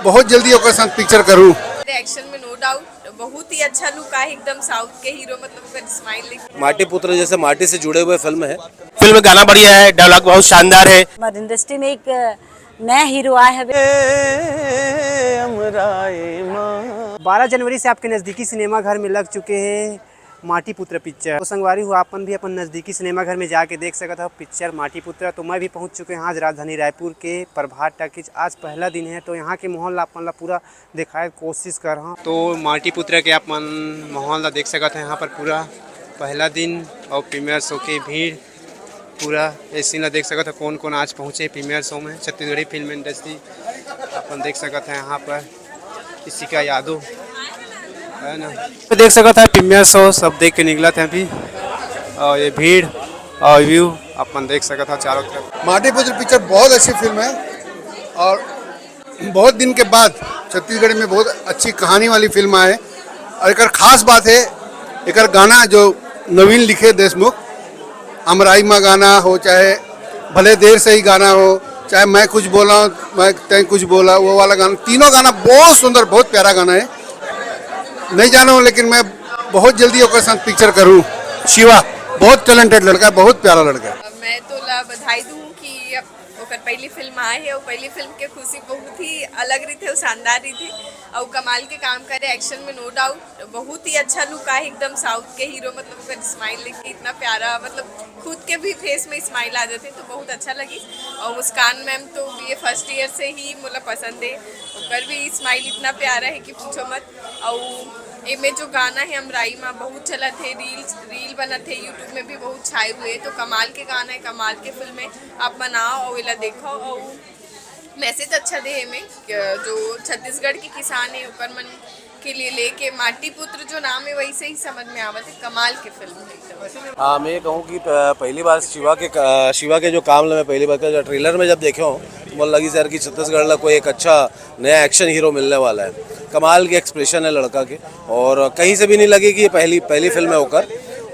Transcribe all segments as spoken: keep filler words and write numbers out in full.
बहुत जल्दी ओकर साथ पिक्चर करूँ। एक्शन में नो डाउट बहुत ही अच्छा लुक आहे, एकदम साउथ के हीरो, मतलब ओकर स्माइल देख के। माटी पुत्र जैसे माटी से जुड़े हुए फिल्म है। फिल्म गाना बढ़िया है, डायलॉग बहुत शानदार है। हमारे इंडस्ट्री में एक नया हीरो आए हवे। बारह जनवरी से आपके नजदीकी सिनेमा घर में लग चुके हैं माटी पुत्र पिक्चर। तो संगवारी हो, आप मन भी अपन नजदीकी सिनेमा घर में जाके देख सकत हो पिक्चर माटी पुत्र। तो मैं भी पहुंच चुके हैं आज राजधानी रायपुर के प्रभात टॉकीज। आज पहला दिन है, तो यहाँ के माहौल ला आप मन ला पूरा दिखाए कोशिश कर रहा हूँ। तो माटी पुत्र के आप मन माहौल ला देख सकत हो, यहाँ पर पूरा पहला दिन और प्रीमियर शो के भीड़, पूरा ये सीन ला देख सकत हो, कौन कौन आज पहुँचे प्रीमियर शो में। छत्तीसगढ़ी फिल्म इंडस्ट्री अपन देख सकत हो यहाँ पर, इसी का यादव है ना। तो देख सकत है प्रीमियर शो सब देख के निकलत है अभी, और ये भीड़ और व्यू अपन देख सकत है चारों तरफ। माटी पुत्र पिक्चर बहुत अच्छी फिल्म है और बहुत दिन के बाद छत्तीसगढ़ में बहुत अच्छी कहानी वाली फिल्म आए। और एक खास बात है, एक गाना जो नवीन लिखे देशमुख, हमराई मा गाना हो, चाहे भले देर से ही गाना हो, चाहे मैं कुछ बोला, मैं तय कुछ बोला, वो वाला गाना, तीनों गाना बहुत सुंदर, बहुत प्यारा गाना है। नहीं जाना हूँ, लेकिन मैं बहुत जल्दी ओकर साथ पिक्चर करूँ। शिवा बहुत टैलेंटेड लड़का है, बहुत प्यारा लड़का है। मैं तो ला बधाई दूँ कि अब ओकर पहली फिल्म आए है और पहली फिल्म के खुशी बहुत ही अलग रही थे, शानदार रही थे। और कमाल के काम करे, एक्शन में नो डाउट बहुत ही अच्छा लुक आहे, एकदम साउथ के हीरो, मतलब ओकर स्माइल देख के इतना प्यारा, मतलब खुद के भी फेस में स्माइल आ जाते, तो बहुत अच्छा लगी। और मुस्कान मैम तो ये फर्स्ट ईयर से ही मोला पसंद है, ओकर भी स्माइल इतना प्यारा है कि पूछो मत। और एमे जो गाना है हमराई मा बहुत चलत है, रील रील बनत है, यूट्यूब में भी बहुत छाए हुए है, तो कमाल के गाना है, कमाल के फिल्म है। आप मन आओ और एला देखो और मैसेज अच्छा दे एमे, जो छत्तीसगढ़ के किसान है ओकर मन के लिए लेके माटी पुत्र जो नाम है वही से ही समझ में आवत है, कमाल के फिल्म है एकदम। हाँ, मैं ये कहूँ कि प-, पहली बार शिवा के क-, शिवा के जो काम ला मैं पहली बार का जो ट्रेलर में जब देखे हूँ, तो मुझे लगी यार कि छत्तीसगढ़ ला कोई एक अच्छा नया एक्शन हीरो मिलने वाला है। कमाल के एक्सप्रेशन है लड़का के, और कहीं से भी नहीं लगे कि ये पहली पहली फिल्म है ओकर।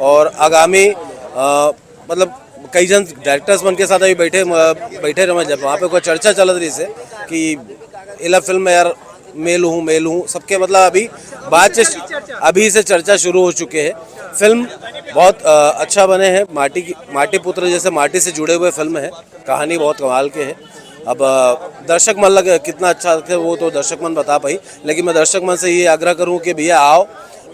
और आगामी अ, मतलब कई जन डायरेक्टर्स मन के साथ अभी बैठे बैठे रहे, जब वहाँ पे कोई चर्चा चलत रही से कि एला फिल्म में यार मैं लूँ हूँ, मैं लूँ हूँ, सबके मतलब अभी बात से अभी से चर्चा शुरू हो चुके है। फिल्म बहुत अ, अच्छा बने है। माटी की माटी पुत्र जैसे माटी से जुड़े हुए फिल्म है, कहानी बहुत कमाल के है। अब अ, दर्शक मन लगे कितना अच्छा थे वो तो दर्शक मन बता पाई, लेकिन मैं दर्शक मन से ये आग्रह करूँ कि भैया आओ,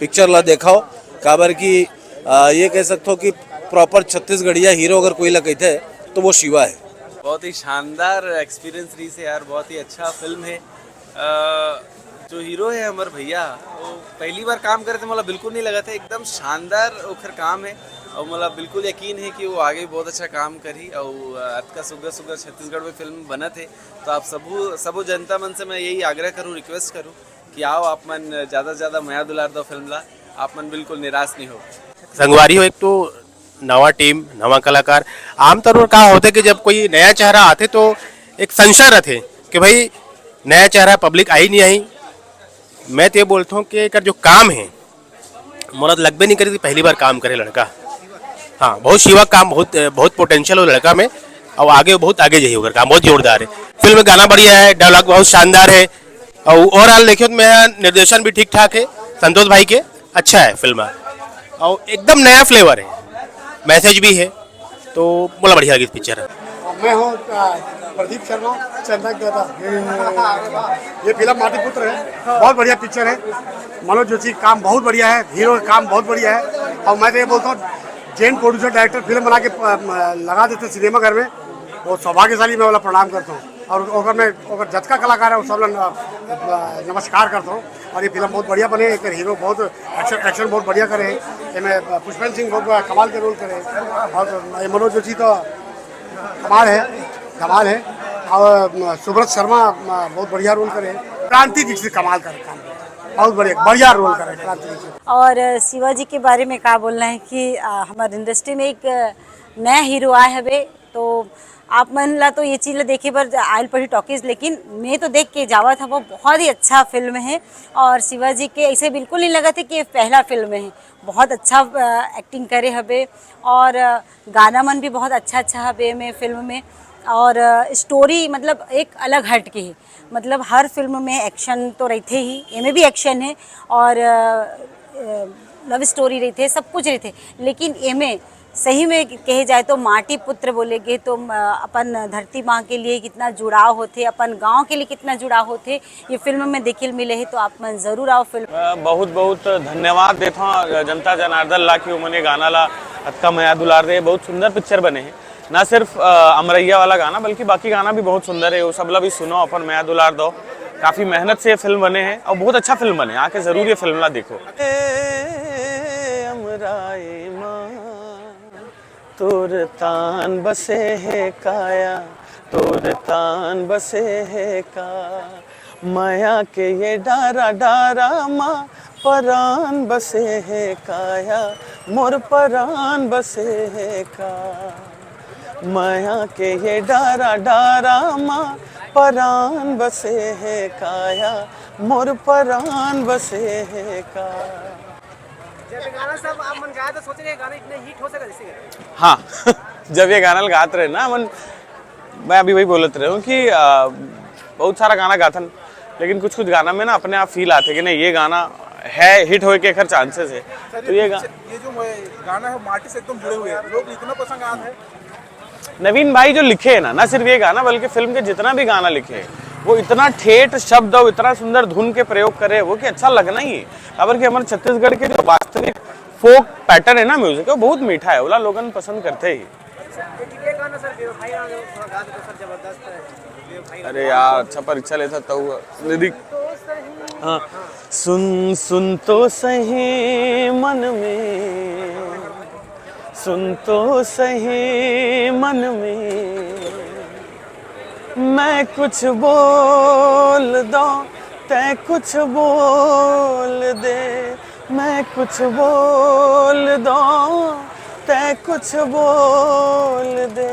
पिक्चर ला देखाओ, काबर कि अ, ये कह सकते हो कि प्रॉपर छत्तीसगढ़िया हीरो अगर कोई ला कहिथे तो वो शिवा है। बहुत ही शानदार एक्सपीरियंस रही से यार, बहुत ही अच्छा फिल्म है। अ, जो हीरो है हमर भैया, वो पहली बार काम करे थे, मोला बिल्कुल नहीं लगा था, एकदम शानदार ओखर काम है। और मोला बिल्कुल यकीन है कि वो आगे भी बहुत अच्छा काम करही। और अतका सुग्घर सुग्घर छत्तीसगढ़ में फिल्म बनत है, तो आप सबू सबू जनता मन से मैं यही आग्रह करूँ, रिक्वेस्ट करूँ कि आओ आप मन ज़्यादा से ज़्यादा मया दुलार दो फिल्म ला, आप मन बिल्कुल निराश नहीं हो। संगवारी हो, एक तो नवा टीम, नवा कलाकार। आमतौर पर का होथे कि जब कोई नया चेहरा आथे तो एक संशय रथे कि भाई नया चेहरा पब्लिक आई नहीं आई। मैं तो ये बोलता हूँ कि एकर जो काम है, मोला तो लगबे नहीं करे कि पहली बार काम करे लड़का। हाँ, बहुत शिवा काम, बहुत बहुत पोटेंशियल हो लड़का में, और आगे बहुत आगे जाइए ओकर काम बहुत जोरदार है। फिल्म में गाना बढ़िया है, डायलॉग बहुत शानदार है, और ओवरऑल देखियो तो मैं निर्देशन भी ठीक ठाक है संतोष भाई के, अच्छा है फिल्म, और एकदम नया फ्लेवर है, मैसेज भी है, तो मोला बढ़िया लगी पिक्चर। मैं हूँ, अ, प्रदीप शर्मा, चंदक दादा। ये फिल्म माटी पुत्र है, बहुत बढ़िया पिक्चर है। मनोज जोशी का काम बहुत बढ़िया है, हीरो का काम बहुत बढ़िया है। और मैं तो ये बोलता हूँ, जैन प्रोड्यूसर डायरेक्टर फिल्म बना के, अ, म-, लगा देते सिनेमा घर में, बहुत सौभाग्यशाली, मैं वाला प्रणाम करता हूँ। और ओकर में ओकर जतका कलाकार है, वो सब ला न-, अ, नमस्कार करता हूँ। और ये फिल्म बहुत बढ़िया बने, एक हीरो बहुत एक्शन, एक्शन बहुत बढ़िया करे हैं। एमे पुष्पेंद्र सिंह बहुत बड़ा कमाल के रोल करे हैं। और ये मनोज जोशी तो कमाल है, धमाल है। और सुब्रत शर्मा बहुत बढ़िया रोल करे हैं। क्रांति दीक्षित कमाल करे, काम बहुत बढ़िया, बढ़िया रोल करे क्रांति दीक्षित। और शिवाजी के बारे में का बोलना है कि, आ, हमारे इंडस्ट्री में एक नया हीरो आए हवे, तो आप मन ला तो ये चीज ला देखे बर आयल पड़ी टॉकीज, लेकिन मैं तो देख के जावत हवं, बहुत ही अच्छा फिल्म है। और शिवाजी के ऐसे बिल्कुल नहीं लगत है कि ये पहला फिल्म है, बहुत अच्छा, अ, एक्टिंग करे हबे और, अ, गाना मन भी बहुत अच्छा अच्छा हबे में फिल्म में। और स्टोरी मतलब एक अलग हट के हे। मतलब हर फिल्म में एक्शन तो रहिथे ही, एमे भी एक्शन हे और लव स्टोरी रहिथे, सब कुछ रहिथे, लेकिन एमे सही में कहे जाए तो माटी पुत्र बोले गे तो अपन धरती माँ के लिए कितना जुड़ाव होथे, अपन गाँव के लिए कितना जुड़ाव होथे, ये फिल्म में देखे मिले हे। तो आप मन जरूर आओ फिल्म। बहुत बहुत धन्यवाद देथों जनता जनार्दन ला कि उमन ये गाना ला अतका मया दुलार दे। बहुत सुंदर पिक्चर बने हे। ना सिर्फ अमरैया वाला गाना बल्कि बाकी गाना भी बहुत सुंदर है, वो सबला भी सुनो, अपन मया दुलार दो। काफी मेहनत से ये फिल्म बने हैं और बहुत अच्छा फिल्म बने, आके जरूर ये फिल्म ला देखो। तोर तान बसे हे काया, तोर तान बसे हे का, मया के ये डारा डारा मा परान बसे हे काया, मोर परान बसे हे का। मया के ये डारा डारा मा परान बसे हे काया, मोर परान बसे हे का। जब ये गाना सब आप मन गाए तो सोच रहे गाना इतना हिट हो सका जैसे? हाँ जब ये गाना गात रहे ना मन, मैं अभी वही बोलत रहे हूँ कि आ, बहुत सारा गाना गाथन, लेकिन कुछ कुछ गाना में ना अपने आप फील आते कि नहीं ये गाना है हिट होए के एकर चांसेस है। तो ये गा... ये जो गाना है माटी से एकदम जुड़े हुए हैं लोग, इतना पसंद आया है। नवीन भाई जो लिखे है ना, ना सिर्फ ये गाना बल्कि फिल्म के जितना भी गाना लिखे है वो इतना ठेठ शब्द और इतना सुंदर धुन के प्रयोग करे वो कि अच्छा लगना ही है। काबर कि हमारे छत्तीसगढ़ के जो वास्तविक फोक पैटर्न है ना म्यूजिक वो बहुत मीठा है, ओला लोगन पसंद करते ही। अरे यार अच्छा परीक्षा लेता तो निधि। हाँ। सुन सुन तो सही मन में, सुन तो सही मन में, मैं कुछ बोल दो, तै कुछ बोल दे, मैं कुछ बोल दो, तै कुछ बोल दे।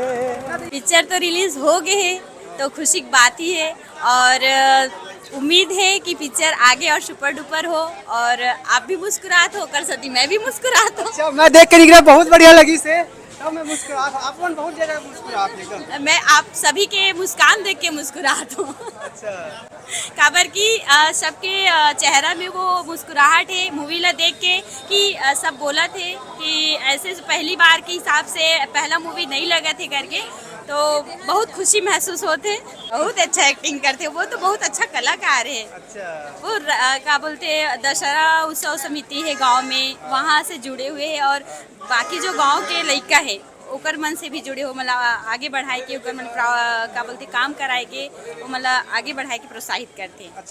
पिक्चर तो रिलीज हो गए है तो खुशी की बात ही है और उम्मीद है कि पिक्चर आगे और सुपर डुपर हो और आप भी मुस्कुरात हो कर सदी मैं भी मुस्कुरात हूँ। अच्छा, मैं देख के निकला, बहुत बढ़िया लगी से। तब मैं मुस्कुरात, आप मन बहुत जगह मुस्कुरात एकदम। मैं आप सभी के मुस्कान देख के मुस्कुरात हूँ। अच्छा। काबर कि अ, सबके अ, चेहरा में वो मुस्कुराहट है मूवी ला देख के कि अ, सब बोलत है कि ऐसे पहली बार के हिसाब से पहला मूवी नहीं लगत है करके, तो बहुत खुशी महसूस होत है। बहुत अच्छा एक्टिंग करते, वो तो बहुत अच्छा कलाकार है। अच्छा। वो र- अ, का बोलते हैं, दशहरा उत्सव समिति है गांव में, वहाँ से जुड़े हुए हैं और बाकी जो गांव के लइका है ओकर मन से भी जुड़े हो, मतलब आगे बढ़ाए के ओकर मन प्रा- का बोलते काम कराए के, वो मतलब आगे बढ़ाए के प्रोत्साहित करते हैं।